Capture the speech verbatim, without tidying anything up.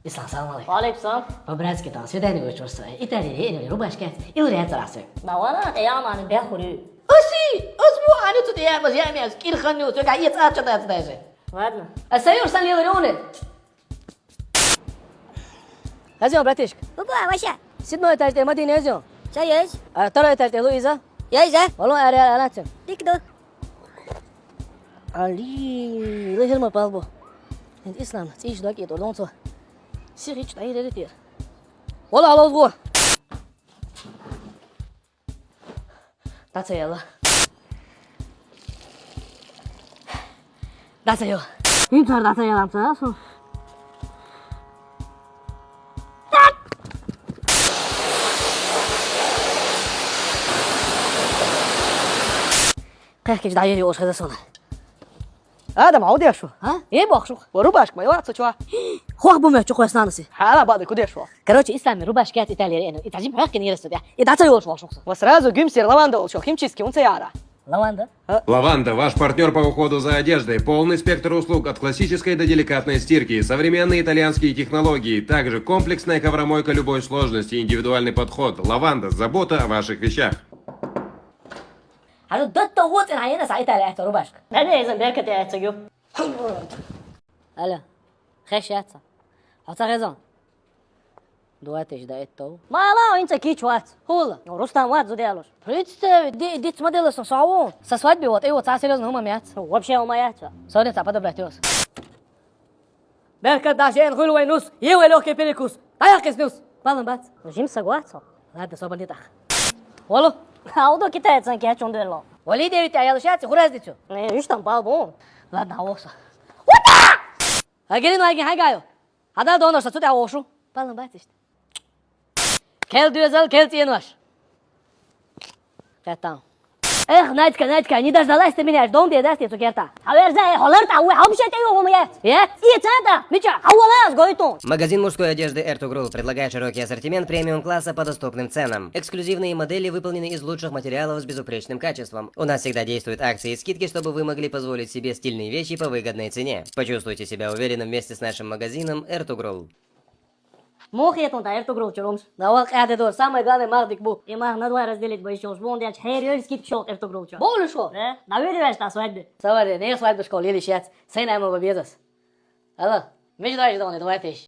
Ислам, салам алейкум. Ва алейкум салам. По-братски там свидание учёрса. Италия, я не рубашка. Или я царасы. Да вала, я ман бяхури. Оси, озбу, ани тут я, я, я, кирхан не успел, я царча да даже. Ладно. А саюр сан лил рёне. Азион, братишка. Баба, Вася. Седьмой этаж, где Мадина, Азион. Всё есть? А второй этаж, где Луиза? Есть, а? Валон, аре, аре, аре. Тик-ток. Али, лехер ма палбо. Ислам, циш док, это донцо. Сирич, тай, ре, ре, тир. Ола, ала, узго. Дацаяла. Дацаяла. Ин цар дацаяла амца, су. Къехкеш дайери ош хеза сона. Адам, ау деш шу? А? Э, бохшух. Ва рубашка ма, ё, цо чуа. Хох бу мё чух веснанасы. Хала бады кудеш шу. Короче, Ислам, рубашка от Италии, э, ну, и тажи мягкий не растут, я. И дацаяла ош бохшух. Ва сразу гюмсер лаванда ош, химчистки, унца яра. Лаванда? Лаванда, ваш партнер по уходу за одеждой. Полный спектр услуг от классической до деликатной стирки, современные итальянские технологии, также комплексная ковромойка любой сложности, индивидуальный подход. Лаванда, забота о ваших вещах. Хажу дотто вот ин айна са Италия это рубашка. Да не, изан беркате это гю. Алло. Хеш яца. Хоца хезон. Дуатеш да это. Мала, инца кич вац. Хула. Рустам вац зуделуш. Представь, ди, ди смотрела со саво. Со свадьбы вот, и вот са серьёзно ума мяц. Вообще ума яца. Сорец, а подобрать его. Беркат даже эн хуйлу вайнус, его лёгкий перекус. Таяк киснус. Палан бац. Жим согласен. Ладно, соболь не так. Олу. Алду китайцан ки ачон дуэло. Оли девять аял шац, хураздицу. Э, уж там балбу. Ладно, олса. Агерин вайги хайгаю. Хада донор сацу да ошу. Палан бац иште. Кел дуэзал, кел тиенваш. Катан. Эх, Надька, Надька, не дождалась ты меня, аж дом дедаст, я цукерта. Хаверза, э, холерта, уэ, вообще ты его умеет. Э? И центр, Мича, а у вас гойтун. Магазин мужской одежды «Эртугрул» предлагает широкий ассортимент премиум-класса по доступным ценам. Эксклюзивные модели выполнены из лучших материалов с безупречным качеством. У нас всегда действуют акции и скидки, чтобы вы могли позволить себе стильные вещи по выгодной цене. Почувствуйте себя уверенным вместе с нашим магазином «Эртугрул». Мох етун та Эртугрул чуромс. Давал къяде дор, самое главное, мах дик бу. И мах на два разделить бы ещё, жбон дяч, хер ёль скид чёк Эртугрул чёк. Болу шо? Э? На вели веш та свадьбе. Саваре, не свадьбе школ, или щец. Сей найма бабезас. Алло, между дважды он, давай ты.